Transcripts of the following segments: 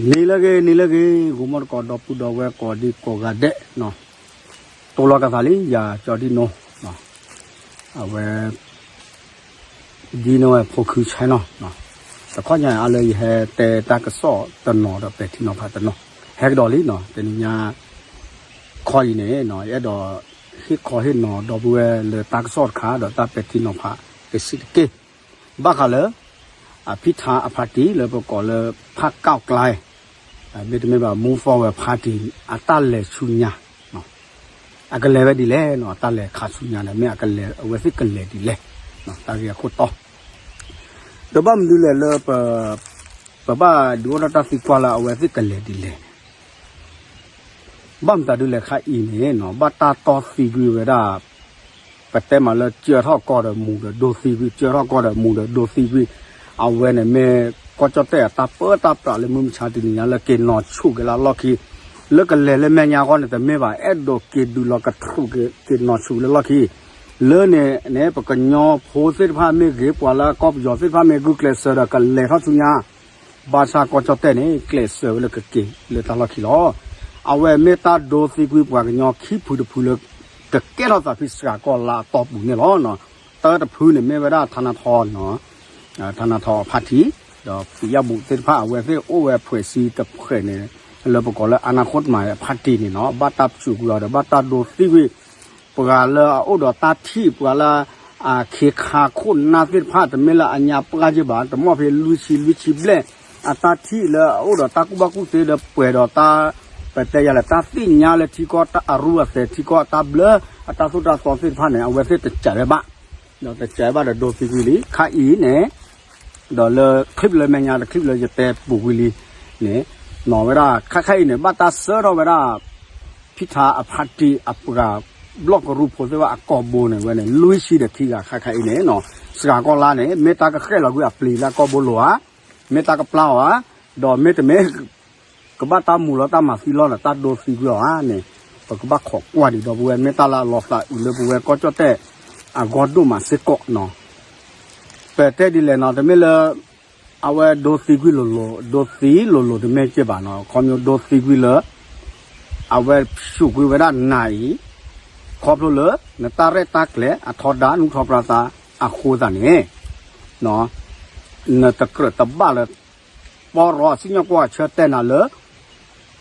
နံၤလၢအဂ့ၤ နံၤလၢအဂ့ၤ ဂီၤမီၢ်သကိး ဒီပုၢ်ဒီဝဲၢ်ကိးဒံကိးဂၤဒဲးနီၤ, တိလီၤကသးလံ ယၤကၠီဒံနိနီၤ, အဝဲ ဒ်န့ၣ်ဝဲဖိခုဆဲနီၤ, တခီညါအါလၢယဟဲတဲတၢ်ကစီၣ်တနီၤဒီးပဲာ်ထံနီၤဖးတနီၤ, ဟဲကဒီးလံနီၤ, တနံၤညါ ခီအံၤန့ၣ် ယအဲၣ်ဒိး ဟ့ၣ်ခီဟ့ၣ်နီၤဒီပုၢ်ဝဲၢ်လၢတၢ်ကစီၣ်တခါ ဒီးတၢ်ပဲာ်ထံနီၤဖးတစဲးတက့ၢ်, ဘၣ်ဃးလၢ အဖံထါအဖါတံၢ်လၢပကိးလၢ ဖးကၠီကျါ မ့တမ့ၢ်ဘၣ် Move Forward Party အတၢ်လဲၤဆူညါ အကလဲၤဝဲဒ်လဲၣ်နီၤ, အတၢ်လဲၤခါဆူညါန့ၣ် မ့ၢ်အကလဲၤ အဝဲသ့ၣ်ကလဲၤဒ်လဲၣ်, တၢ်ဂ့ၢ်အခိၣ်တီ, ဒီးဘၣ်မနုၤလဲၣ်လၢ ပဘၣ်ဒုးအိၣ်ထီၣ်တၢ်သံကွၢ်လၢအဝဲသ့ၣ်ကလဲၤဒ်လဲၣ်န့ၣ်, ဘၣ်မတၤဒုးလဲၣ်ခါအံၤန့ၣ် ဘၣ်တၢ်တီသံကွံာ်ဝဲဒၣ် ပတဲမးလၢ ကၢထီၣ်ကီၢ်ဒီးမူဒီးဒိသံကွံာ်, ကၢထီၣ်ကီၢ်ဒီးမူဒီးဒိသံကွံာ်, အဝဲန့ၣ်မ့ၢ် ကီၢ်ကၠီၣ်တဲၣ်အတၢ်ပၢတၢ်ပြးလၢမုၢ်မဆါတနံၤညါလၢက့ၤနီၤဆူၣ်က့ၤလၢလီၢ်ခံ, လၢကလဲၤလၢမဲာ်ညါအဂီၢ်န့ၣ်တမ့ၢ်ဘၣ်, အဲၣ်ဒိးက့ၤဒုးလီၤကထြူးက့ၤ က့ၤနီၤဆူၣ်လၢလီၢ်ခံ, လၢန့ၣ်န့ၣ် ပကညီဖိသ့ၣ်တဖၣ်မ့ၢ်ဂ့ၤ ပှၤလၢကီၢ်ပယီၤသ့ၣ်တဖၣ်မ့ၢ်ဂ့ၤ ကျဲးစၢးဒီးကလဲၤထီၣ်ဆူညါ ဘၣ်ဆၣ်ကီၢ်ကၠီၣ်တဲၣ်န့ၣ် ကျဲးစၢးဝဲလၢကက့ၤလၢတၢ်လီၢ်ခံလီၤ. အဝဲမ့ၢ်တၢ်ဒိသံကွံာ်ပှၤကညီခံဖုတဖုလၢ ကကဲထီၣ်သးဖဲစှၤကီၢ်လါအတီၢ်ပူၤန့ၣ်လီၤ. တၢ်တဖုန့ၣ်မ့ၢ်ဝဲဒၣ် ထါနါထီ ထါနါထီအဖါတံၢ် ဒီးပံးယၣ်ဘူၣ်သ့ၣ်တဖၣ် အဝဲသ့ၣ်အိၣ်ဝဲဖှဲးစ့တဖှဲးန့ၣ် လၢပကိးလၢ အနၢ်ခိၣ်တမၤ အဖါတံၢ်န့ၣ်နီၤ ဘၣ်တၢ်ပၠိးကွံာ်အီၤဒီး ဘၣ်တၢ်ဒိသံကွံာ် ပှၤလၢအအိၣ်ဒီးတၢ်ထံၣ် ပှၤလၢအခ့ခါခိၣ်နၢ်သ့ၣ်တဖၣ် တမ့ၢ်လၢအညါပှၢ်က့ဘၣ် တမီၢ်ဖဲလွံၢ်ဆံလွံၢ်ဆံဘျဲၣ် အတၢ်ထံၣ်လၢအအိၣ်ဒီးတၢ်ကူၣ်ဘၣ်ကူၣ်သ့ဒီးပှဲၤဒီးတၢ် ပတဲယၤလဲၣ် တၢ်သ့ၣ်ညါလၢထံကီၢ်အရူအသဲး ထံကီၢ်အတၢ်ဘျၢ အတၢ်သိၣ်တၢ်သီသ့ၣ်တဖၣ်န့ၣ် အဝဲသ့ၣ်တစဲးဝဲဘၣ် ဒီးတစဲးဘၣ်ဒီးဒိသံကွံာ်လံ ခါအံၤန့ၣ် ဒီးလၢ clip လၢမဲာ်ညါတ clip လၢယတဲပူၤကွံာ်လံန့ၣ် နီၤဝဲဒၣ် ခါခါအံၤန့ၣ် ဘၣ်တၢ်ဆှၢထီၣ်ဝဲဒၣ် ဖံထါအဖါတံၢ်အပှၤ ဘျီၣ်ကရူၢ်ဖိသ့ၣ်တဖၣ်အကိာ်ဘိန့ၣ် ဝဲန့ၣ် လွံၢ်ဆံဒီးခံဂၤ ခါခါအံၤန့ၣ်နီၤ စှၤကီၢ်လါန့ၣ် မ့ၢ်တၢ်ကဃဲၣ်လီၤကွံာ်အပျံၤလၢအကိာ်ဘိလိၤဧါ မ့ၢ်တၢ်ကပျၢ်အီၤဧါ ဒီးမ့တမ့ၢ် ကဘၣ်တၢ်မူၤလီၤတၢ်မၤသံလီၤဒီးတၢ်ဒိသံကွံာ်အီၤဧါန့ၣ် ပကဘၣ်ခိးကွၢ်ဒံးဒီပုၢ်ဝဲၢ် မ့ၢ်တၢ်လၢအလီၤသးအုးလၢပဝဲကီၢ်ကၠီၣ်တဲၣ် အဂီၢ်ဒိၣ်မးစ့ၢ်ကီးနီၤ ပတဲဒ်လဲၣ်နီၤ တမ့ၢ်လၢ အဝဲဒိသံကွံာ်လိၤလိၤ ဒိသံလိၤလိၤတမ့ၢ်က့ဘၣ်နီၤ ခီဖျိဒိသံကွံာ်လၢ အဝဲဆူၣ်ကွံာ်ဝဲဒၣ်နၤအံၤ ခီဖျိလၢ နတၢ်ရဲၣ်တၢ်ကျဲၤအထီဒါနူၢ်ထီၣ်ပြၢသးအဃိသတးန့ၣ် နတကြၢးတဘၣ်လၢ ပီရီအစံၣ်ညီၣ်ကွီၢ်ဆၢတဲာ်နၤလၢ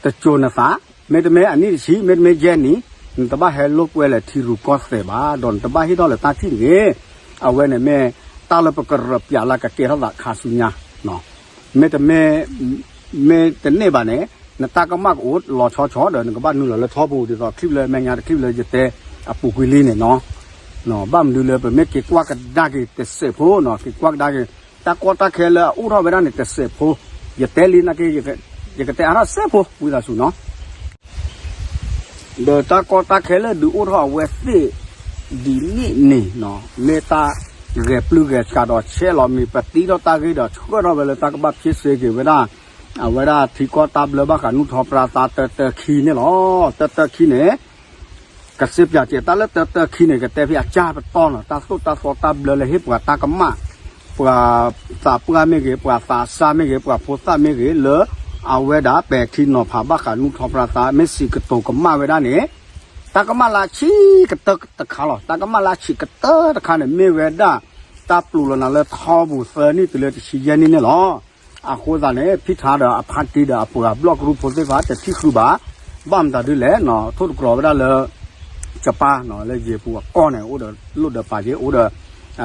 တစိၤနသး မ့တမ့ၢ်အနံၣ်တဆံ မ့တမ့ၢ်ယဲၢ်နံၣ် နတဘၣ်ဟဲလိာ်ကွဲလၢထံရူၢ်ကီၢ်သဲးဘၣ် ဒီးနတဘၣ်ဟ့ၣ်ထီၣ်လၢတၢ်ထံၣ်တဂ့ၤ အဝဲန့ၣ်မ့ၢ်တၢ်လၢပကရၢးပၠးလၢကကဲထီၣ်သးခါဆူညါ မ့တမ့ၢ် မ့ၢ်တန့ၢ်ဘၣ်န့ၣ် နတၢ်ကမၣ်ကအိၣ်လီၤဆီဆီဒီး နကဘၣ်နုာ်လီၤလၢထီပူၤ ဒ်သိး clip လၢမဲာ်ညါတ clip လၢယတဲအပူၤကွံာ်လံန့ၣ်နီၤ ဘၣ်မနုၤလၢပမ့ၢ်က့ၤကွၢ်ကဒါက့ၤတစဲးဖိနီၤ က့ၤကွၢ်ကဒါက့ၤ တၢ်ကီတၢ်ခဲလၢအအိၣ်ထီၣ်ဝဲဒၣ်န့ၣ်တစဲးဖိ ယတဲလံနာ်က့ ယကတဲအါထီၣ်စဲးဖိ ဝံသးစူၤနီၤ ဒီးတၢ်ကီတၢ်ခဲလၢဒုးအိၣ်ထီၣ်အဝဲသ့ၣ် ဒ်န့ၣ်န့ၣ်နီၤ မ့ၢ်တၢ်ဂဲၤပျုၢ်ဂဲၤဆှးဒီးဆဲးလီၤမံၤ ပတံထီၣ်တၢ်ဂ့ၢ်ဒီးဆှၢထီၣ်ဝဲလၢတၢ်ကဘၣ်ဖ့စ့က့ၤဝဲဒၣ် အဝဲဒၣ်ထံကီၢ်တၢ်ဘျၢဘၣ်ဃးနူၢ်ထီၣ်ပြၢသးတၢတၢခံန့ၣ်လီၤ. တၢတၢခံန့ၣ် ကစ့ပၠးက့ၤတၢ်လၢတၢတၢခံန့ၣ် ကတဲဖဲအကၢ်ပတီၢ်နီၤ တၢ်သိၣ်တၢ်သီတၢ်ဘျၢလၢဟ့ၣ်ပှၤတၢ်ကမၣ် ပှၤသးပှၢ်မ့ၢ်ဂ့ၤ ပှၤသးစၢ်မ့ၢ်ဂ့ၤ ပှၤဖိသၣ်မ့ၢ်ဂ့ၤ လၢအဝဲဒၣ်ပဲာ်ထံနီၤဖးဘၣ်ဃးနူၢ်ထီၣ်ပြၢသး မ့ၢ်စံးကတိၤကမၣ်ဝဲဒၣ်န့ၣ် တၢ်ကမၣ်လၢအဆံးကတၢၢ်တခါလီၤ. တၢ်ကမၣ်လၢအဆံးကတၢၢ်တခါန့ၣ် မ့ၢ်ဝဲဒၣ် တၢ်ပျိာ်လီၤနၤလၢထီပူၤသၢနံၣ်တုၤလၢတဆံယဲၢ်နံၣ်န့ၣ်လီၤ. အဃိသတးန့ၣ် ဖံထါဒီးအဖါတံၢ်ဒီးအပှၤဘျီၣ်ကရူၢ်ဖိသ့ၣ်တဖၣ် တထံၣ်ဃုာ်ဘၣ်. ဘၣ်မတၤဒ်လဲၣ်နီၤ ထိၣ်သတြီၤဝဲဒၣ်လၢ ကပၢ်နီၤ လၢယ့ၤပူၤအကီၢ်န့ၣ် အိၣ်ဒီးလိၣ်ဒီးပာ်က့ၤ အိၣ်ဒီး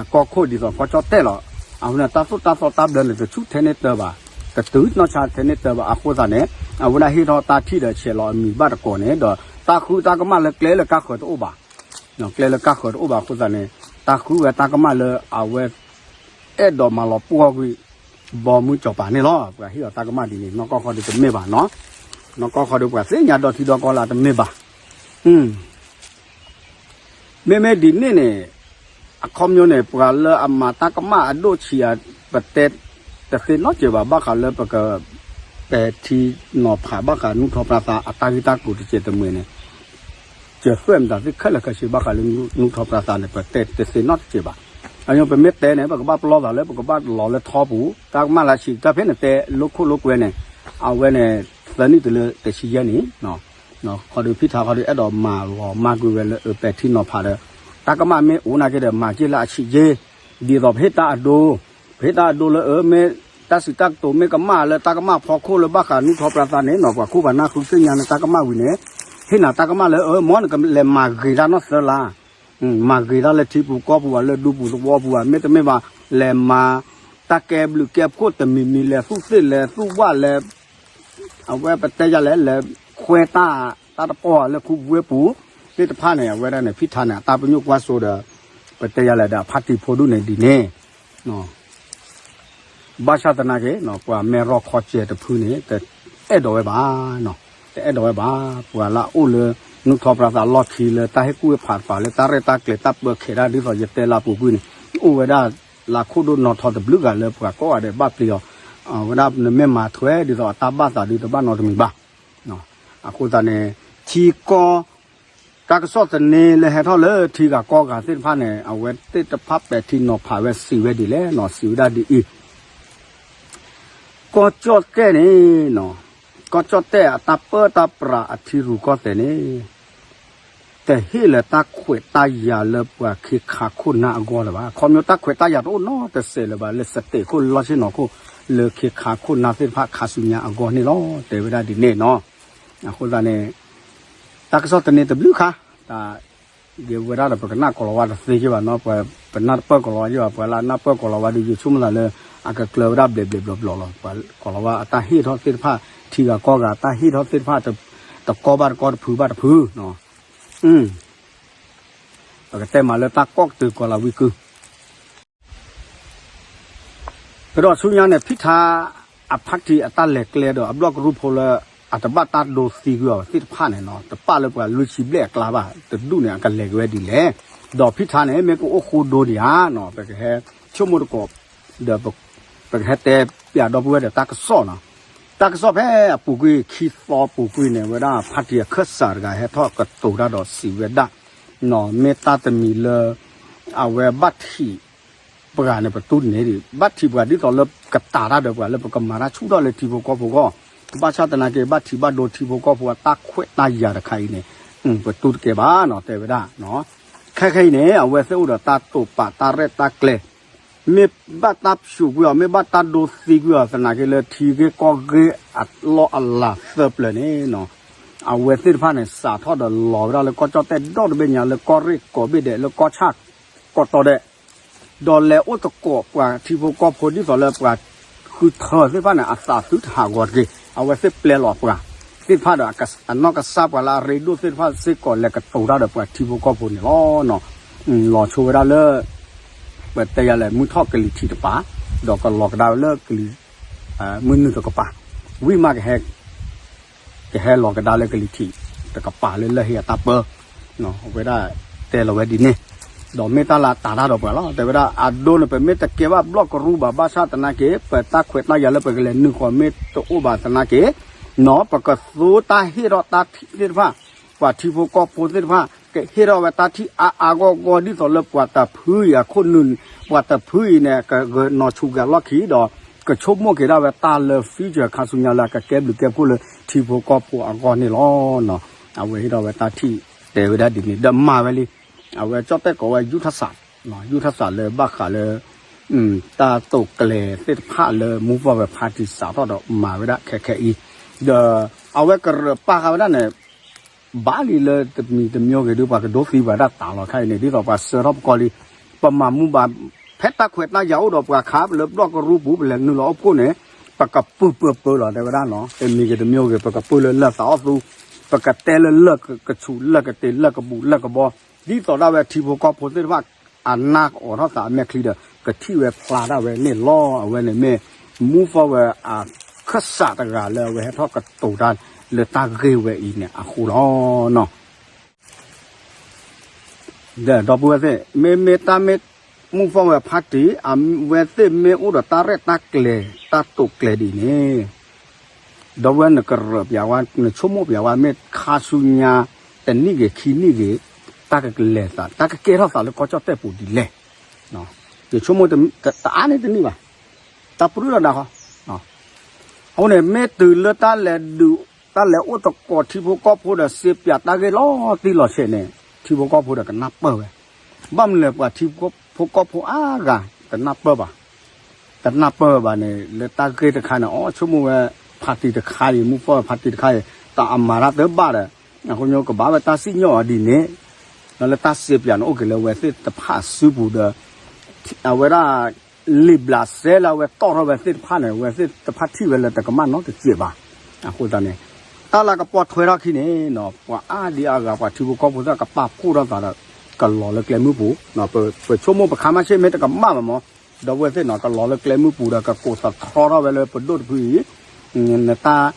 ကီၢ်ခိၣ်ဒ်သိးကီၢ်ကၠီၣ်တဲၣ်လီၤ. အဃိန့ၣ် တၢ်သိၣ်တၢ်သီတၢ်ဘျၢန့ၣ် တဆူၣ်ထဲန့ၣ်တၢဘၣ်, တတုၤနီၢ်ဆါထဲန့ၣ်တၢဘၣ်. အဃိသတးန့ၣ် အဝဲဒၣ်ဟ့ၣ်ထီၣ်တၢ်ထံၣ်ဒီးဆဲးလီၤအမံၤဘၣ်တကိးန့ၣ် ဒီးတၢ်ဃုတၢ်ကမၣ်လၢကျဲလၢကါဃၢၤတအိၣ်ဘၣ် ကျဲလၢကါဃၢၤတအိၣ်ဘၣ်အဃိသတးန့ၣ် တၢ်ဃုဝဲတၢ်ကမၣ်လၢအဝဲ အဲၣ်ဒိးမၤလီၤပှီၢ်ကွံာ် ဘီမုၢ်စီၤပၤန့ၣ်လီၤ. ပှၤဟ့ၣ်အီၤတၢ်ကမၣ်ဒ်န့ၣ် နီၢ်ကီၢ်ဃီဒီးတမ့ၢ်ဘၣ်နီၤ. နီၢ်ကီၢ်ဃီဒီးပှၤသ့ၣ်ညါဒီထံဒီကီၢ်လၢတမ့ၢ်ဘၣ်. မ့မ့ၢ်ဒ်န့ၣ်န့ၣ် အခီပညီန့ၣ် ပှၤလၢအမၤတၢ်ကမၣ်အဒိၣ်ဆံးအ ပတဲတသ့နီတစဲးဘၣ် ဘၣ်ဃးလၢပက ပဲာ်ထံနီၤဖးဘၣ်ဃးနူၢ်ထီၣ်ပြၢသးအတၢ်ဂ့ၢ်တၢ်ကျိၤတစဲးတမှဲၤန့ၣ် စၢၤသွဲၣ်မတၤသ့ၣ်ခဲလၢာ်ခဲဆ့ဘၣ်ဃးလၢနူၢ်ထီၣ်ပြၢသးန့ၣ် ပတဲတသ့နီတစဲးဘၣ်. အညိပမ့ၢ်တဲန့ၣ် ပကဘၣ်ပလီၢ်သးလၢပကဘၣ်လီၤလၢထီပူၤ တၢ်ကမၣ်လၢဆံးတၢ်ဖဲန့ၣ်တဲလိခိၣ်လိကွဲန့ၣ် အဝဲန့ၣ် သၢနံၣ်တုၤလၢတဆံယဲၢ်နံၣ်, ခီဒုးဖံထါခီဒုးအဲၣ်ဒိးမၤလီၤမၢ်ကွံာ်ဝဲလၢအပဲာ်ထံနီၤဖးဒီး တၢ်ကမၣ်မ့ၢ်အိၣ်နာ်က့ဒီး မၤက့ၤလၢအဆံးက့, ဒ်သိးပဟ့ၣ်တၢ်အဒိ, ပဟ့ၣ်တၢ်အဒိလၢအမ့ၢ် တၢ်စံးတၢ်ကတိၤမ့ၢ်ကမၣ်လၢတၢ်ကမၣ်ဖီခိၣ်လၢဘၣ်ဃးနူၢ်ထီပြသးန့ၣ်နီၤ ပှၤခိၣ်ပှၤနၢ်ဃုသ့ၣ်ညါလၢတၢ်ကမၣ်ဝံၤန့ၣ်, ဟ့ၣ်နၤတၢ်ကမၣ်လၢအ မ်နကလဲၤမၤဂ့ၤတၢ်နီၢ်သၢလါ မၤဂ့ၤတၢ်လၢထံပူၤကီၢ်ပူၤဘၣ် လၢဒူပူၤသဝီပူၤဘၣ် မ့တမ့ၢ်ဘၣ် လဲၤမၤတၢ်ကဲဘျုးကဲဖှိၣ်တမံၤမံၤ လဲၤသူၣ်သ့ၣ်လဲၤသူၣ်ဝၣ်လဲၤ အဝဲပတဲယၤလဲၣ် လဲၤခွဲတၢ် တၢ်တပီၢ်လၢခူပူၤဝ့ၢ်ပူၤသ့ၣ်တဖၣ်န့ၣ် အဝဲဒၣ်န့ၣ် ဖံထါန့ၣ် အတၢ်ပညိၣ်ကွၢ်စိဒီး ပတဲယၤလဲၣ်ဒီးအဖါတံၢ်ဖိဒူၣ်န့ၣ်ဒ်န့ၣ် ဘၣ်ဆၣ်သနာ်က့ ပှၤမဲၢ်ရီခီစဲၤတဖုန့ၣ် တအဲၣ်ဒိးဝဲဘၣ်, တအဲၣ်ဒိးဝဲဘၣ်, ပှၤလၢအအိၣ်လၢ နူၢ်ထီပြသးလီၢ်ခံလၢတၢ်ဟ့ၣ်ကူၣ်ဟ့ၣ်ဖးတပၤလၢတၢ်ရဲၣ်တၢ်ကျဲၤတၢ်ပၢခဲးဒၣ်ဒ်သိးယတဲလၢပူၤကွံာ်န့ၣ် အိၣ်ဝဲဒၣ်လၢခိၣ်ဒိၣ်နီၢ်ထီတဘျုးဂၤလၢပှၤကိးဂၤဒဲးဘၣ်ပျံၤအီၤ, အဝဲဒၣ်နမ့ၢ်မၤထွဲဒ်သိးအတၢ်ဘၣ်သးဒုးတဘၣ်နီတမံၤဘၣ်. အဃိသတးန့ၣ် ထံကီၢ် တၢ်ကစီၣ်သန့လၢဟဲထီၣ်လၢထံဂၤကီၢ်ဂၤသ့ၣ်တဖၣ်န့ၣ် အဝဲသ့ၣ်တဖၣ်ပဲာ်ထံနီၤဖးဝဲစံးဝဲဒ်လဲၣ်နီၤ စံးဝဲဒၣ်ဒ်အံၤ, ကီၢ်ကၠီၣ်တဲၣ်န့ၣ်, ကီၢ်ကၠီၣ်တဲၣ်အတၢ်ပၢတၢ်ပြးအထံရူၢ်ကီၢ်သဲးန့ၣ် တဟ့ၣ်လၢၤတၢ်ခွဲးတၢ်ယာ်လၢပှၤခ့ခါခိၣ်နၢ်အဂီၢ်လၢၤဘၣ်. ခီဖျိတၢ်ခွဲးတၢ်ယာ်တအိၣ်နီတစဲးလၢၤဘၣ် လၢစတဲာ်ခိၣ်လီၢ်ဆ့ၣ်နီၤခိၣ် လၢခ့ခါခိၣ်နၢ်သ့ၣ်တဖၣ်ခါဆူညါအဂီၢ်န့ၣ်လီၤ တဲဝဲဒၣ်ဒ်န့ၣ်နီၤ. အဃိသတးန့ၣ် တၢ်ကစီၣ်သန့တဘျုးခါ တၢ် ယဝဲဒၣ်ဒီးပကနၣ်ကိၤလၤဝါတသ့က့ဘၣ်နီၤ, ပနၢ်တပၢၢ်ကိၤလၤဝါက့ဘၣ်, ပှၤလၢအနၢ်ပၢၢ်ကိၤလၤဝါဒီး ယဆိကမိၣ်သးလၢ အကကျၢၤဝဲဒၣ်ဘျဲးဘျဲးဘျီဘျီလီၤ. ပှၤကိၤလၤဝါအတၢ်ဟ့ၣ်ထီၣ်သ့ၣ်တဖၣ် ထံဂၤကီၢ်ဂၤ တၢ်ဟ့ၣ်ထီၣ်သ့ၣ်တဖၣ် တကီဘၣ်တကီတဖုဘၣ်တဖုနီၤ. ပကတဲမးလၢတၢ်ကီၢ်ကတုၤကိၤလၤဝါကုၢ် ကဒီးဆူညါန့ၣ် ဖံထါအဖါတံၢ်အတၢ်လဲၤကျဲဒီး အဘျီၣ်ကရူၢ်ဖိလၢ အတဘၣ်တၢ်ဒိသံကွံာ်အီၤသ့ၣ်တဖၣ်န့ၣ်နီၤ တပာ်လၢပှၤလွံၢ်ဆံဘျဲၣ်အကျါဘၣ် တဒူၣ်န့ၣ် အကလဲၤက့ၤဝဲဒ်လဲၣ်. ဒီးဖံထါန့ၣ် မ့ၢ်ကအိၣ်ဃိဒိဒံးဧါနီၤ ပကဟဲဆိကမိၣ်တကိး ဒီး ပကဟဲတဲပျးဒီပုၢ်ဝဲၢ်ဒီးတၢ်ကစီၣ်နီၤ. တၢ်ကစီၣ်ဖဲအပူၤကွံာ် ခံသီပူၤကွံာ်န့ၣ် ဝဲဒၣ်ဖါတံၢ်အခၢၣ်စးတဂၤဟဲထီၣ်ကတိၤတၢ်ဒီးစံးဝဲဒၣ် မ့ၢ်တၢ်တမံၤလၢ အဝဲဘၣ်ထံး ပှၤန့ၣ် ပတူၢ်တန့ၢ်ဒံး ဘၣ်ထံးပှၤဒ်သိးလၢကတၤတၢ်ဒီးပှၤလၢပကမၤတၢ်ဆူၣ်ထီၣ်လၢထံဖိကီၢ်ဖိအဂီၢ်, ဘၣ်ဆၣ်သနာ်က့ ဘၣ်ထံးဘၣ်ဒိထံဖိကီၢ်ဖိအတၢ်ခွဲးတၢ်ယာ်တခါအံၤန့ၣ် ပတူၢ်တကဲဘၣ်နီၤ တဲဝဲဒၣ်. ခဲခဲအံၤန့ၣ် အဝဲသ့ၣ်အိၣ်ဒီးတၢ်တိာ်ပာ်တၢ်ရဲၣ်တၢ်ကျဲၤ မ့ၢ်ဘၣ်တၢ်ဆူးကွံာ်အီၤ မ့ၢ်ဘၣ်တၢ်ဒိသံကွံာ်အီၤသနာ်က့လၢထံဂ့ၢ်ကီၢ်ဂ့ၢ်အလီၢ်အလၤသၢပျၢၤန့ၣ်နီၤ အဝဲသ့ၣ်တဖၣ်န့ၣ် စးထီၣ်ဒီးလီၤဝဲဒၣ်လၢကီၢ်ကၠီၣ်တဲၣ်ဒီတဘ့ၣ်ညါ လၢကီၢ်ရ့ၣ်ကိးဘ့ၣ်ဒဲး လၢကီၢ်ဆၣ်ကီၢ်တီဒဲး ဒီးလဲၤအိၣ်သကိးပှၤထံဖိကီၢ်ဖိဒ်သိးလၢပှၤဃုထၢသ့ၣ်တဖၣ်န့ၣ် အသးသုတဟးဂီၤတက့ၢ်. အဝဲသ့ၣ်ပျဲလီၤပှၤသ့ၣ်တဖၣ်ဒီး အနီၢ်ကစၢ်ပှၤလၢအရ့ဒိၣ်သ့ၣ်တဖၣ်စ့ၢ်ကီးလဲၤကတိၤတၢ်ဒီးပှၤထံဖိကီၢ်ဖိန့ၣ်လီၤ. လီၤဆိဝဲဒၣ်လၢ ပတဲယၤလဲၣ် မုၢ်ထီၣ်ကလံၤထံးတပၤ ဒီးကလီၤကဒါဝဲလၢကလံၤ မုၢ်နုာ်တကပၤ ဝံၤမး ကဟဲလီၤကဒါလၢကလံၤထံးတကပၤလၢလၢၢ်ဟ့အတၢ်ပၢ ဝဲဒၣ်တဲလီၤဝဲဒ်န့ၣ်, ဒီးမ့ၢ်တၢ်လၢအတၤတၢ်ဒီးပှၤလီၤ. တဲဝဲဒၣ် အဒိန့ၣ် ပမ့ၢ်တကဲဘၣ်ဘျီၣ်ကရူၢ်ဘၣ် ဘၣ်ဆၣ်သနာ်က့ ပတၢ်ခွဲးတၢ်ယာ်လၢပကလဲၤနုာ်ဃီၤမ့ၢ်တအိၣ်ဘၣ်သနာ်က့ နီၤ ပကသူတၢ်ဟ့ၣ်ထီၣ်တၢ်ထံၣ်သ့ၣ်တဖၣ် ပှၤထံဖိကီၢ်ဖိသ့ၣ်တဖၣ် ကဟ့ၣ်ထီၣ်ဝဲတၢ်ထံၣ်အါအါဂီၢ်ဂီၢ် ဒ်သိးလၢပှၤတဖုအံၤအခိၣ်နူာ် ပှၤတဖုအံၤန့ၣ် ကဂဲၤနီၢ်ဆူၣ်က့ၤအလီၢ်ခံဒီး ကဆိကမိၣ်က့ၤဒၣ်ဝဲတၢ်လၢ future ခါဆူညါလၢအကကဲဘျုးကဲဖှိၣ်လၢထံဖိကီၢ်ဖိအဂီၢ်န့ၣ်လီၤ. အဝဲဟ့ၣ်ထီၣ်ဝဲတၢ်ထံၣ်တဲဝဲဒၣ်ဒ်န့ၣ် ဒီးမၤဝဲလံ အဝဲကၠီၣ်တဲၣ်ကိးဝဲ ယူၢ်ထၣ်စး ယူၢ်ထၣ်စးလၢဘၣ်ဃးလၢ တၢ်တိာ်ကျဲၤသ့ၣ်တဖၣ်လၢ မူဖီၣ်ဝဲဖါတံၢ် စးထီၣ်ဒီးမၤဝဲဒၣ်ခဲခဲအံၤ ဒီးအဝဲကရၢၢ်ပာ်ဃာ်ဝဲဒၣ်န့ၣ် ဘၣ်လံလၢတမံၤတမံၤဂ့ၤဒုး ပှၤကဒိသံပှၤဒၣ်တၢ်လီၤခါအံၤန့ၣ် ဒ်သိးပှၤစၢထီၣ်ပကီၢ်လံ ပမၤမူဘၣ် ဖဲတၢ်ခွဲးတၢ်ယာ်အိၣ်ဒီးပှၤခါ ပလၢဘျီၣ်ကရူၢ်ပူၤ ပလဲၤနုာ်လီၤအိၣ်ဖှိၣ်န့ၣ် ပကပုၢ်ပၢၢ်ပၢၢ်လီၤ တဲဝဲဒၣ်နီၤ တမံၤဂ့ၤတမံၤဂ့ၤ ပကပုၢ်လၢလၢၢ်သးအီၣ်သူ ပကတဲလၢလၢၢ်ကဆူး လၢၢ်ကတ့ၤ လၢၢ်ကဘူး လၢၢ်ကဘီ ဒ်သိးဒၣ်ဝဲထံဖိကီၢ်ဖိသ့ၣ်တဖၣ် အနၢ်ကအိးထီၣ်သးအမဲာ်ချံဒီး ကထံၣ်ဝဲဖျါဒၣ်ဝဲန့ၣ်လီၤ. အဝဲန့ၣ်မ့ၢ် မူဖီၣ်ဝဲအခၢၣ်စးတဂၤလၢအဝဲဟဲထီၣ်ကတိၤတၢ်လၢတၢ်ဂ့ၢ်ဝဲအံၤန့ၣ်အဃိလီၤ. ဒီပုၢ်ဝဲၢ်သ့ၣ် မ့မ့ၢ်တၢ်မ့ၢ် မူဖီၣ်ဝဲဖါတံၢ် အဝဲသ့ၣ်မ့ၢ်အိၣ်ဒီးတၢ်ရဲၣ်တၢ်ကျဲၤ တၢ်တိာ်ကျဲၤဒ်န့ၣ် ဒီပုၢ်ဝဲၢ်နကရၢၢ်ပျးဝဲ နဆိကမိၣ်ပျးဝဲ မ့ၢ်ခါဆူညါ တနံၣ်ဂ့ၤ ခံနံၣ်ဂ့ၤ တၢ်ကလဲၤသး တၢ်ကကဲထီၣ်သးလၢကီၢ်ကၠီၣ်တဲၣ်ပူၤဒ်လဲၣ်. ယဆိကမိၣ်တအါန့ၢ်တနံၣ်ဘၣ် တၢ်ပြူၢ်ထီၣ်ဒၣ်ဃီ အဃိန့ၣ် မ့ၢ်တုၤလၢတၢ်လဲၤဒုး တၢ်လဲၤအိၣ်သကိးထံဖိကီၢ်ဖိဒီး စ့ပၠးတၢ်ဂ့ၢ်လီၤတံၢ်လီၤဆဲးန့ၣ် ထံဖိကီၢ်ဖိဒီးကနၢ်ပၢၢ်ဝဲ. ဘၣ်မနုၤလဲၣ် ပှၤထံဖိကီၢ်ဖိအါဂၤ တနၢ်ပၢၢ်ဘၣ်. တနၢ်ပၢၢ်ဘၣ်န့ၣ် လၢတၢ်ဂ့ၢ်တခါန့ၣ် အိ ဆိကမိၣ်ဝဲ ဖါတံၢ်တခါအံၤ မူဖီၣ်ဝဲဖါတံၢ်တခါအံၤ တၢ်အမၤတၢ်တဘၣ်ဒီး အဃိကဘၣ်ဝဲတၢ်စံၣ်ညီၣ်အီၤဒ်န့ၣ် လၢတၢ်စ့ပၠးန့ၣ် အိၣ်က့ၤလၢအဝဲသ့ၣ်တဖၣ်အစုပူၤဒီး အဝဲဒၣ် လံာ်ဘျးစဲလၢအဝဲတီၣ်ထီၣ်ဝဲသ့ၣ်တဖၣ်န့ၣ် အဝဲသ့ၣ်တဖၣ်ထံၣ်ဝဲလၢတကမၣ်နီတစဲးဘၣ်. အဃိသတးန့ၣ် တၢ်လၢကပိာ်ထွဲထီၣ်ခံန့ၣ် ပှၤအါဒံအါဂၤ ပှၤထံဖိကီၢ်ဖိသ့ၣ်ကပာ်ဖှိၣ်ထီၣ်သးဒီး ကလီၤလၢကျဲမုၢ်ပူၤ, ပဆိကမိၣ်ပခါမးဆ့ၣ်မ့ၢ်တကမၣ်ဘၣ်မး, ဒီပုၢ်ဝဲၢ်သ့ၣ်နီၤ ကလီၤလၢကျဲမုၢ်ပူၤဒီး ကကိးသထြီထီၣ်ဝဲလၢပဒိၣ်တဖုအံၤ နတၢ်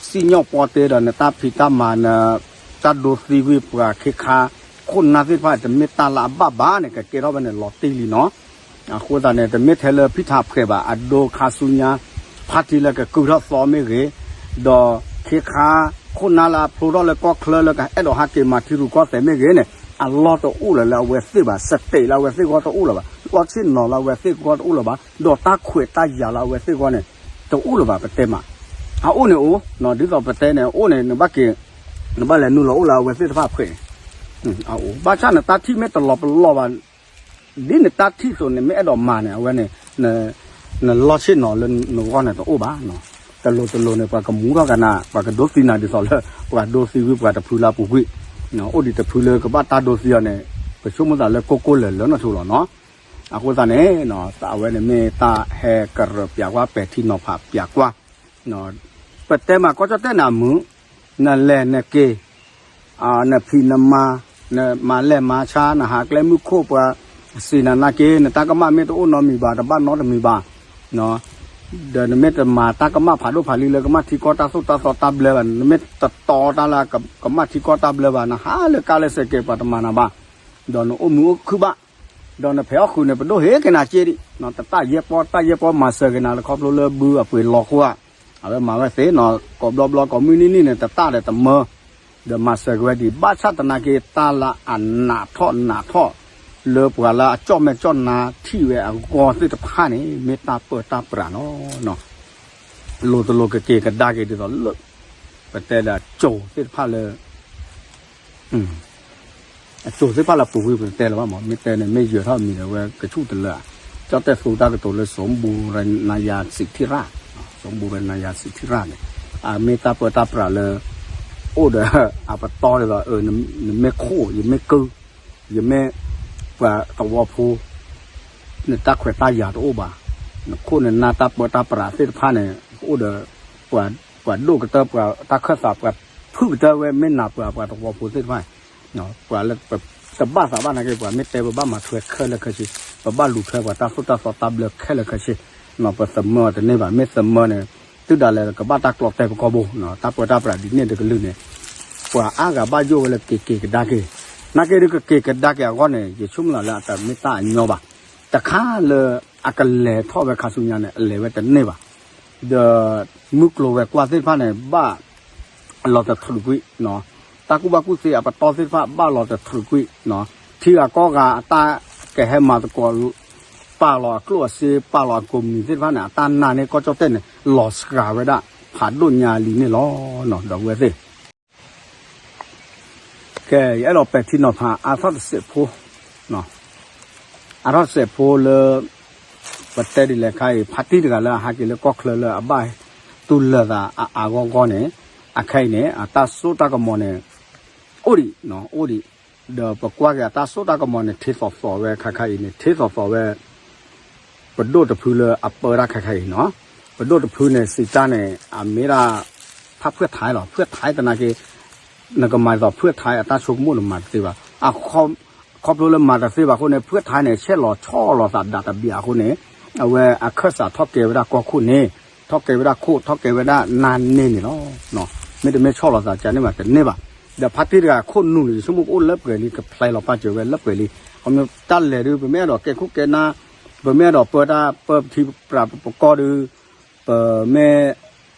စံၣ်ညီၣ်ပီတ့ဒီး နတၢ်ဖံးတၢ်မၤ နတၢ်ဒိသံကွံာ်ပှၤခ့ခါ ခိၣ်နၢ်သ့ၣ်တဖၣ် တမ့ၢ်တၢ်လၢအဘၣ်ဘၣ်န့ၣ် ကကဲထီၣ်ဝဲန့ၣ်လီၤတံၢ်လံနီၤ. အဃိသတးန့ၣ် တမ့ၢ်ထဲလၢဖံထးဖှဲးဘၣ် အဒိခါဆူညါ ဖါတံၢ်လၢကကုၢ်ထီၣ်သီမ့ၢ်ဂ့ၤ, ဒီးခ့ခါ ခိၣ်နၢ်လၢအဖျိထီၣ်လၢကီၢ်ချၢလၢကအဲၣ်ဒိးဟးက့ၤမၤထံရူၢ်ကီၢ်သဲးမ့ၢ်ဂ့ၤန့ၣ် အလီၢ်တအိၣ်လၢၤလၢအဝဲသ့ၣ်ဘၣ်, စတ့းလၢအဝဲသ့ၣ်ဂီၢ်တအိၣ်လၢၤဘၣ်, လီၢ်ဆ့ၣ်နီၤလၢအဝဲသ့ၣ်ဂီၢ်တအိၣ်လၢၤဘၣ်, ဒီးတၢ်ခွဲးတၢ်ယာ်လၢအဝဲသ့ၣ်ဂီၢ်န့ၣ် တအိၣ်လၢၤဘၣ် ပတဲမး. အအိၣ်န့ၣ်အိၣ်, ဒ်သိးပတဲန့ၣ် အအိၣ်န့ၣ် နဘၣ်က့ၤ နဘၣ်လဲၤနုာ်လီၤအိၣ်လၢအဝဲသ့ၣ်တဖၣ်အခွဲးန့ၣ်, အအိၣ် ဘၣ်ဆၣ်နတၢ်ထံၣ်မ့ၢ်တလီၤပလီၢ်ဘၣ် ဒ်နတၢ်ထံၣ်အသိးန့ၣ် မ့ၢ်အဲၣ်ဒိးမၤန့ၣ် အဝဲန့ၣ် နလီၢ်ဆ့ၣ်နီၤလၢနဂီၢ်န့ၣ်တအိၣ်ဘၣ်နီၤ. တလိၤတလိၤန့ၣ် ပှၤကမူထီၣ်ကနၤ ပှၤကဒိသံနၤဒ်သိးလၢ ပှၤဒိသံကွံာ်ပှၤတဖုလၢအပူၤကွံာ်, အိၣ်ဒံးတဖုလၢကဘၣ်တၢ်ဒိသံအီၤန့ၣ် ပဆိကမိၣ်သးလၢကိၢ်ကိၢ်လၢာ်လၢာ်နီၢ်ဆိလီၤနီၤ. အဃိသတးန့ၣ် အဝဲန့ၣ်မ့ၢ်တၢ်ဟဲကရၢပၠးကွၢ် ပဲာ်ထံနီၤဖးပၠးကွၢ် ပတဲမးကီၢ်ကၠီၣ်တဲၣ်န့ၣ်အမုာ်, နလဲၤနက့ၤ နဖံးနမၤ, နမၤလဲၢ်မၤဆါ နဟးကျဲမုၢ်ခိၣ်ပှၤစံးနၤနာ်က့ နတၢ်ကမၣ်မ့ၢ်တအိၣ်နီတမံၤဘၣ် တဘၣ်နီတမံၤဘၣ်, ဒီးနမ့ၢ်တမၤတၢ်ကမၣ်ဖးဒိၣ်ဖးလံၤလၢကမၣ်ထံကီၢ်တၢ်သိၣ်တၢ်သီတၢ်ဘျၢဘၣ်, နမ့ၢ်တတီတၢ်လၢကမၣ်ထံကီၢ်တၢ်ဘျၢဘၣ် နဟးလၢကါလၢစဲးကဲးပှၤတမၤနၤဘၣ်, ဒီးနအိၣ်မုာ်အိၣ်ခုၣ်ဘၣ်, ဒီးနဖဲးအီၣ်ဃုာ်န့ၣ် ပဒိၣ်ဟ့ၣ်က့ၤနၤစ့ဒံး, တတၢ်ယဲၢ်ပီၢ် တၢ်ယဲၢ်ပီၢ်မၤစၢၤက့ၤနၤလၢခီဖျိလၢဘုအပှ့ၤလီၤဃိဧါ, အဝဲမၤဝဲသ့ၣ်နီၤ ကိးဘျီဘျီကိးမုၢ်နံၤနံၤန့ၣ် တတၢ်ဒီးတမၢ ဒီးမၤစၢၤက့ၤဝဲဒံး ဘၣ်ဆၣ်သနာ်က့ တၢ်လၢအနးထီၣ်နးထီၣ် လၢပှၤလၢအကၠီၣ်မဲာ်ကၠီၣ်နါထံၣ်ဝဲအဂီၢ်သ့ၣ်တဖၣ်န့ၣ် မ့ၢ်တၢ်ပၢတၢ်ပြးလီၤ. လိၤတလိၤကက့ၤကဒါက့ၤဒ်သိးလၢ ပတဲဒီးအစိၤသ့ၣ်တဖၣ်လၢ အစိၤသ့ၣ်တဖၣ်လၢပူၤကွံာ်ပတဲလၢၤဘၣ်မး မ့ၢ်တဲန့ၣ် မ့ၢ်ယၢၤထီၣ်မံၤဒီး ဝဲကဆူၣ်တလၢာ်, ကၠီၣ်တဲၣ်သူတၢ်ကတိၤလၢ စမူရနၤယၤစံးထံရၣ်, စမူရနၤယၤစံးထံရၣ်န့ၣ် အမ့ၢ်တၢ်ပၢတၢ်ပြးလၢ အိၣ်ဒီး အပတီၢ်ဒ်သိး နမ့ၢ်ခိၣ် ယမ့ၢ်ကုၢ် ယမ့ၢ်ပှၤသဝီဖိ နတၢ်ခွဲးတၢ်ယာ်တအိၣ်ဘၣ်, နခိၣ်နနၢ်တၢ်ပၢတၢ်ပြးသ့ၣ်တဖၣ်န့ၣ် အိၣ်ဒီး ပှၤဒိၣ်ကတၢၢ် ပှၤတၢ်ခၢၣ်သး ပှၤဖုၣ်ကတၢၢ်ဝဲ မ့ၢ်နၤပှၤ ပှၤသဝီဖိသ့ၣ်တဖၣ်န့ၣ် ပှၤလၢပတဘၣ်သးဘၣ်နာ်က့ ပှၤမ့ၢ်တဲပဘၣ်မၤထွဲခဲလၢာ်ခဲဆ့, ပဘၣ်လူၤထွဲပှၤတၢ်သိၣ်တၢ်သီတၢ်ဘျၢခဲလၢာ်ခဲဆ့, ပသမၢအီၤတန့ၢ်ဘၣ်, မ့ၢ်သမၢန့ၣ် တုၤဒၣ်လဲာ်ကဘၣ်တၢ်ကျီတဲပကီၢ်ဘိ, တၢ်ပၢတၢ်ပြးဒ်န့ၣ်တကလုာ်န့ၣ် ပှၤအါဂၤဘၣ်ယိၣ်ဝဲလၢကက့ၤကဒါက့ၤ, နာ်က့ဒ်ကက့ၤကဒါက့ၤအဂီၢ်န့ၣ် ယဆိကမိၣ်လၢအတမ့ၢ်တၢ်အညီဘၣ်, တခါလၢအကလဲၤထီၣ်ဝဲခါဆူညါန့ၣ် အလဲၤဝဲတန့ၢ်ဘၣ်, ဒီးမုၢ်ကျိၤဝဲၤကွာ်သ့ၣ်တဖၣ်န့ၣ် ဘၣ်လီၤတထြူးကွံာ်, တၢ်ကူၣ်ဘၣ်ကူၣ်သ့အပတီၢ်သ့ၣ်တဖၣ်ဘၣ်လီၤတထြူးကွံာ်, ထံဂၤကီၢ်ဂၤအတၢ်ကဟဲမၤသကိး ပာ်လီၤအကျိၣ်အစ့ ပာ်လီၤအကိးမံၤသ့ၣ်တဖၣ်န့ၣ် အတၢ်နာ်န့ၢ်ကီၢ်ကၠီၣ်တဲၣ်န့ၣ် လီၤစှၤဝဲဒၣ် ဖးဒိၣ်ညါလံန့ၣ်လီၤ. ဒီပုၢ်ဝဲၢ်သ့ၣ် ကဲ ယအဲၣ်ဒိးပဲာ်ထံနီၤဖး အါထီၣ်တစဲးဖိ, အါထီၣ်တစဲးဖိလၢ ပတဲဒ်လဲၣ်ခါအံၤ ဖါတံၢ်တဂၤလၢအဟးက့ၤလၢကီၢ်ချၢလၢအဘၣ် တူၢ်လၢာ်သးအါအါဂီၢ်ဂီၢ်န့ၣ် အခဲအံၤန့ၣ် အတၢ်စိတၢ်ကမီၤန့ၣ် အိၣ်ဒံး အိၣ်ဒံး, ဒီးပကွၢ်က့ၤအတၢ်စိတၢ်ကမီၤန့ၣ် ထ့သိးသိးဝဲခါခါအံၤန့ၣ် ထ့သိးသိးဝဲ ပဒိၣ်တဖုလၢအပၢတၢ်ခါခါအံၤနီၤ, ပဒိၣ်တဖုန့ၣ် စံးတၢ်န့ၣ် အမ့ၢ်ဒၣ် ဖၣ်ဖှၢၣ်ထါလီၤ, ဖှၢၣ်ထါသနာ်က့ နကမၤဒ်သိးဖှၢၣ်ထါအတၢ်ဆိကမိၣ်န့ၣ်မၤတသ့ဘၣ်, ခီဖျိလၢမၤတသ့ဘၣ်အဃိန့ၣ် ဖှၢၣ်ထါန့ၣ် ဆဲးလီၤဆီၣ်လီၤသးဒၣ်တဘျီအဃိန့ၣ် အဝဲအခၢၣ်စးထီၣ်ကဲဝဲဒၣ်ကီၢ်ခိၣ်န့ၣ်, ထီၣ်ကဲဝဲဒၣ်ခိၣ် ထီၣ်ကဲဝဲဒၣ်နါန့ၢ်န့ၣ်လီၤ. မ့တမ့ၢ်ဆီၣ်လီၤသးကန့ၢ်ဘၣ်တန့ၢ်ဘၣ်, ဒီးဖါတံၢ်တဂၤခိၣ်နူာ်န့ၣ် ယဆိကမိၣ်ကအိၣ်လၢပှဲၤလံ ကဖျဲလီၤပာ်စၢၤဝဲလၢပှဲၤလံ, ခီဖျိတၢ်လဲၤဒုး ပမ့ၢ်အဲၣ်ဒိးကဲခိၣ်ကဲနါ, ပမ့ၢ်အဲၣ်ဒိးပၢတၢ်ပၢထံပှၤပကီၢ်ဒုး ပမ့ၢ်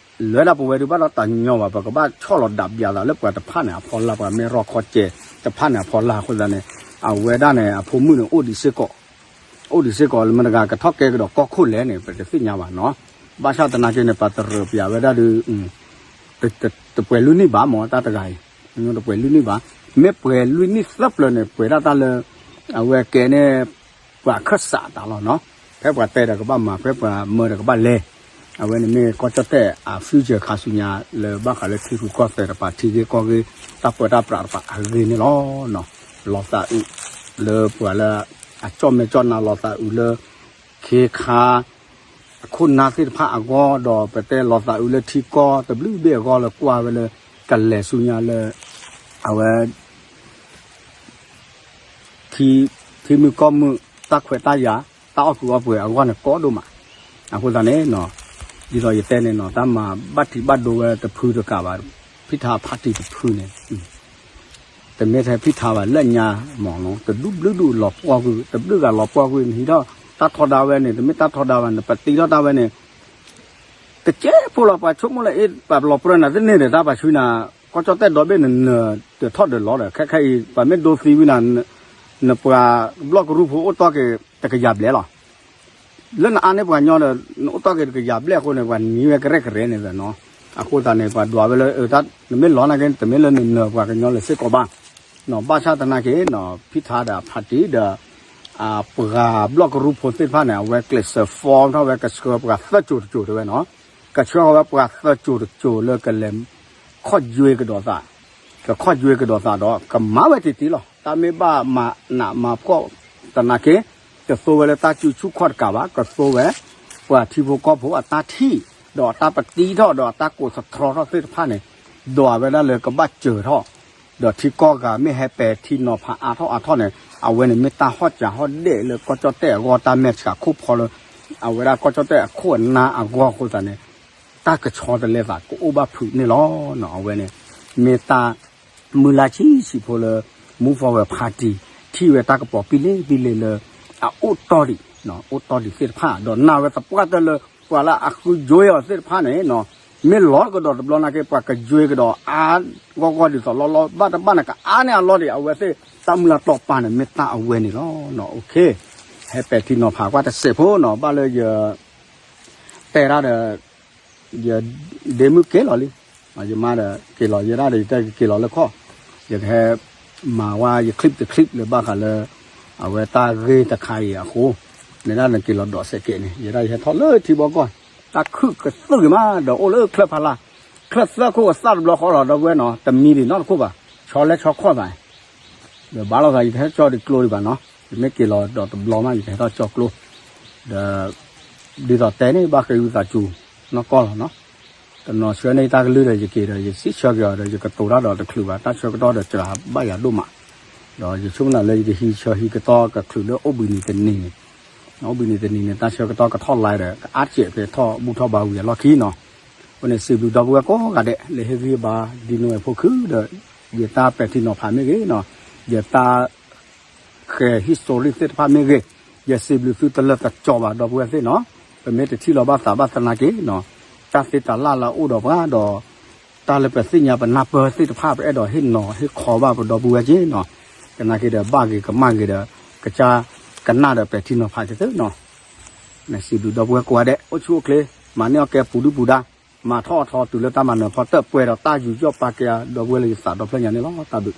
လဲၤဒၣ်ပဝဲဒုးဘၣ်ဒီးတၢ်ညီဘၣ်, ပကဘၣ်ဆီၣ်လီၤဒၣ်ဘျးသးလၢပှၤတဖၣ်န့ၣ်အဖီလာ်, ပှၤမ့ၢ်ရီခီကဲတဖၣ်န့ၣ်အဖီလာ်အဃိသတးန့ၣ်, အဝဲဒၣ်န့ၣ် အဖိမုၣ်န့ၣ် အိၣ်ဒံးစ့ၢ်ကီး, အိၣ်ဒံးစ့ၢ်ကီးလၢမတၤတဂၤကထီၣ်ကဲကဒီးကီၢ်ခိၣ်လဲၣ်န့ၣ် ပတသ့ၣ်ညါဘၣ်နီၤ. ဘၣ်ဆၣ်သနာ်က့န့ၣ် ပှၤတရၢးပယၤဝဲဒၣ်ဒီး တပှဲၤလွံၢ်နံၣ်ဘၣ်မၢ် တၢ်တဂၤအံၤ, တပှဲၤလွံၢ်နံၣ်ဘၣ်, မ့ၢ်ပှဲၤလွံၢ်နံၣ်သၢပျၢၤန့ၣ် ပှဲၤဒၣ်တၢ်လၢ အဝဲကဲန့ၣ် ပှၤခၢၣ်စးတၢ်လီၤနီၤ, ဖဲပှၤတဲဒီးကဘၣ်မၤ ဖဲပှၤမၢဒီးကဘၣ်လဲၤ, အဝဲန့ၣ်မ့ၢ်ကီၢ်ကၠီၣ်တဲၣ်အ future ခါဆူညါ လၢဘၣ်ဃးလၢထံဂုၤကီၢ်သဲးတပၤ ထံဂ့ၢ်ကီၢ်ဂ့ၢ် တၢ်ပၢတၢ်ပြးတပၤအဂ့ၢ်န့ၣ်လီၤ. လီၤသးအုးလၢပှၤလၢ အကၠီၣ်မဲာ်ကၠီၣ်နါ လီၤသးအုးလၢ ခ့ခါ အခိၣ်နၢ်သ့ၣ်တဖၣ်အဂီၢ် ဒီးပတဲလီၤသးအုးလၢထံကီၢ်တဘျုးဘ့ၣ်အဂီၢ် လၢကွၢ်ဝဲလၢ ကလဲၤဆူညါလၢ အဝဲ ထံမုၢ်ကီၢ်မုၢ် တၢ်ခွဲးတၢ်ယာ် တၢ်အီၣ်ကုးအီပှဲၤအဂီၢ်န့ၣ် ကီဒိၣ်မး. အဃိသတးန့ၣ် ဒ်သိးယတဲန့ၣ်နီၤ တၢ်မၤဘၣ်ထံးဘၣ်ဒိဝဲတဖုတကးဘၣ်, ဖံထါ party တဖုန့ၣ် တမ့ၢ်ထဲဖံထါဘၣ် လၢညါမၢ်နီၤ တဒူၣ်ဘျုးဒူၣ်လီၤပှီၢ်ကွံာ် တဘျုးဂၤလီၤပှီၢ်ကွံာ် နဟံးထီၣ်တၢ်ထီဒါဝဲန့ၣ် တမ့ၢ်တၢ်ထီဒါဘၣ် နပတံထီၣ်တၢ်ဝဲန့ၣ် တကဲဖိလီၤ ပှၤဆိကမိၣ်လၢအ့ၣ် ပှၤလီၤပြၢနၤတန့ၢ်ဒီး တၢ်ပာ်ဆူနၤ ကီၢ်ကၠီၣ်တဲၣ်ဒီဘ့ၣ်နနၢၤ တထီၣ်ဒၢးလီၤဒီး ခဲခဲအံၤ ပှၤမ့ၢ်ဒိသံဝံၤနၤ နပှၤဘျီၣ်ကရူၢ်ဖိအိၣ်တီၢ်က့ၤတကယၤဘျဲၣ်လီၤ. လၢနအါန့ၢ်ပှၤကညီဒီး နအိၣ်တီၢ်က့ၤတကယၤဘျဲၣ်အဃိန့ၣ် ပှၤနံၤဝဲကရဲၣ်ကရဲၣ်န့ၣ်နီၤ. အဃိသတးန့ၣ် ပှၤဒွးဝဲလၢ နမ့ၢ်လီၤနာ်က့ တမ့ၢ်လၢနနၢၤပှၤကညီလၢစ့ၢ်ကီးဘၣ်. ဘၣ်ဆၣ်သနာ်က့နီၤ ဖံထါဒီး party ဒီး ပှၤဘျီၣ်ကရူၢ်ဖိသ့ၣ်တဖၣ်န့ၣ် အဝဲကျဲးစၢး form ထီၣ်ဝဲကဆှၢပှၤသၢစိၤတစိၤတဲဝဲနီၤ. ကဆှၢဃီၤဝဲပှၤသၢစိၤတစိၤလၢကလဲၤ ခီၣ်ယွဲကဒီးသး, ကခီၣ်ယွဲကဒီးသးဒီး ကမၤဝဲတံၢ်တံၢ်လီၤ. တၢ်မ့ၢ်ဘၣ်မၤနးမၤဖှီၣ်သနာ်က့ တသိဝဲလၢတၢ်စုဆူၣ်ခီၣ်တကးဘၣ်, ကသိဝဲ ပှၤထံဖိကီၢ်ဖိအတၢ်ထံၣ် ဒီးအတၢ်ပတံထီၣ်ဒီးအတၢ်ကိးသတြီထီၣ်သ့ၣ်တဖၣ်န့ၣ် ဒွးဝဲဒၣ်လၢကဘၣ်စၢၤထီၣ် ဒီးထံကီၢ်ဂၤမ့ၢ်ဟဲပဲာ်ထံနီၤဖးအါထီၣ်အါထီၣ်န့ၣ် အဝဲန့ၣ်မ့ၢ်တၢ်ဟီၣ်စၢၤဟီၣ်ဒဲးလၢကီၢ်ကၠီၣ်တဲၣ်အဂီၢ် တၢ်မဲာ်ဆှးခိၣ်ဖီလၢ အဝဲဒၣ်ကီၢ်ကၠီၣ်တဲၣ်အခိၣ်အနၢ်အဂီၢ်အဃိသတးန့ၣ် တၢ်ကဆီတလဲသးကအိၣ်ဘၣ်ဖုးန့ၣ်လီၤ. အဝဲန့ၣ် မ့ၢ်တၢ် မုၢ်လၢ်ဆံးဆံးဖိလၢ Move Forward Party ထံၣ်ဝဲတၢ်ကပီၤပံလ့ပံလ့လၢ အအိၣ်တီၢ်ဒံး အိၣ်တီၢ်ဒံးသ့ၣ်တဖၣ် ဒီးနာ်ဝဲသပှၢ်တၢၢ်လၢ ပှၤလၢအဃုယွဲအီၤသ့ၣ်တဖၣ်န့ၣ် မ့ၢ်လီၤကဒီးတဘျီနာ်က့ ပှၤကယွဲကဒီးအါဂီၢ်ဂီၢ်ဒ်သိးလီၤလီၤ ဘၣ်တဘၣ်န့ၣ် ကအါန့ၢ်အလီၢ်ဒံး အဝဲသ့ၣ်တၢ်မုၢ်လၢ်တီၢ်ပာ်န့ၣ် မ့ၢ်တၢ်အဝဲန့ၣ်လီၤ. ဟဲပဲာ်ထံနီၤဖးကွၢ်တစဲးဖိနီၤ ဘၣ်လၢယ တဲဒၣ်ဒီး ယဒ့မုၣ်က့ၤလီၤလံ, ယမါဒီးက့ၤလီၤ ယဒၣ်ဒီး ယတဲကက့ၤလီၤလၢခီၣ်, ယကဟဲမၤဝဲယ clip တ clip လၢဘၣ်ဃးလၢ အဝဲတၢ်ဂ့ၢ်တခါအံၤအဃိ, နဲဒၣ်နက့ၤလီၤဒီးစဲးကဲးန့ၣ် ယဒၣ်ယဟဲထီၣ်လၢထံဘီကီၢ်, တၢ်ခုၣ်ကသုၣ်ဂ့ၤမး ဒီးအိၣ်လၢချၢၣ်ဖးလၢ်, ချၢၣ်သၢခိၣ်အသၣ်တဘျီဃီလီၤ ဒီပုၢ်ဝဲၢ်နီၤ တမံဒံးနီတခိၣ်ဘၣ်, ဆီလဲဆီခီၣ်သး ဒီးဘၣ်လိာ်သး ယတဟဲကၠီဒံးကျိဒံးဘၣ်နီၤ, ယမ့ၢ်က့ၤလီၤဒီးတဘျီမး ယကဟဲထီၣ်ကၠီကျိ, ဒီး ဒ်သိးတဲန့ၣ် ဘၣ်ဃ့ဝံသးစူၤ နီၢ်ကီၢ်လီၤနီၤ, တနီၤဆှၢန့ၢ်တၢ်ကလုၢ်ဒီး ယက့ၤဒီး ယစံးဆၢက့ၤအီၤဒီး ယကတိၤတၢ်ဒီးတချုးဘၣ် တၢ်ဆၢကတီၢ်ဒီးစှၤဘၣ်ယၤဒိၣ်မး, ဒီးယဆိကမိၣ်လၢယကဟံးဆၢဟံးကတီၢ်ကချုးလၢအိၣ်ဘှံးနံၤတနံၤန့ၣ်, အိၣ်ဘှံးနံၤတနံၤန့ၣ် တၢ်ဆၢကတီၢ်ကထီၣ်လါဒီး ကအါစဲးဖဲထီၣ်ဘူၣ်ထီၣ်ဘါဝံၤအလီၢ်ခံနီၤ, အဃိန့ၣ် စံးဘျုးဒီပုၢ်ဝဲၢ်ကိးဂၤဒဲး လၢဟ့ၣ်ဂံၢ်ဘါ ဒ်နိဝဲဖိခုဒီး ယတၢ်ပဲာ်ထံနီၤဖးမ့ၢ်ဂ့ၤနီၤ, ယတၢ် ဃဲၤ history သ့ၣ်တဖၣ်မ့ၢ်ဂ့ၤ, ယစံးဘျုးသုတလၢာ်တကီဘၣ် ဒီပုၢ်ဝဲၢ်သ့ၣ်နီၤ, ပမ့ၢ်တထံၣ်လီၤဘၣ်သးဘၣ်သနာ်က့နီၤ, တၢ်သ့တၢ်လၢ်လၢအအိၣ်ဒီးပှၤဒီး တၢ်လၢပသ့ၣ်ညါပနၢ်ပၢၢ်သ့ၣ်တဖၣ် ပအဲၣ်ဒိးဟ့ၣ်နီၤဟ့ၣ်ခီဘၣ်ပဒီပုၢ်ဝဲၢ်က့နီၤ, သနာ်က့ဒီး ဘၣ်ဂ့ၤကမၣ်ဂ့ၤဒီး ကစၢ်ကနၣ်ဒီးပဲာ်ထံနီၤဖးက့ၤသုနီၤ, စံးဘျုးဒီပုၢ်ဝဲၢ်ကိးဂၤဒဲး အိၣ်ဆူၣ်အိၣ်ချ့, မၤန့ၢ်အီၣ်ကဲပူၤဒုၣ်ပူၤဒါ, မၤထီၣ်အီၣ်ထီၣ်တုၤလၢတၢ်မၤနၢၤဖီတၢၣ်ပှဲၤဒီးတၢ်ယူးယီၣ်ပာ်ကဲ ဒီပုၢ်ဝဲၢ်လၢယသးဒီဖျၢၣ်ညါန့ၣ်လီၤ. တၢ်ဘျုး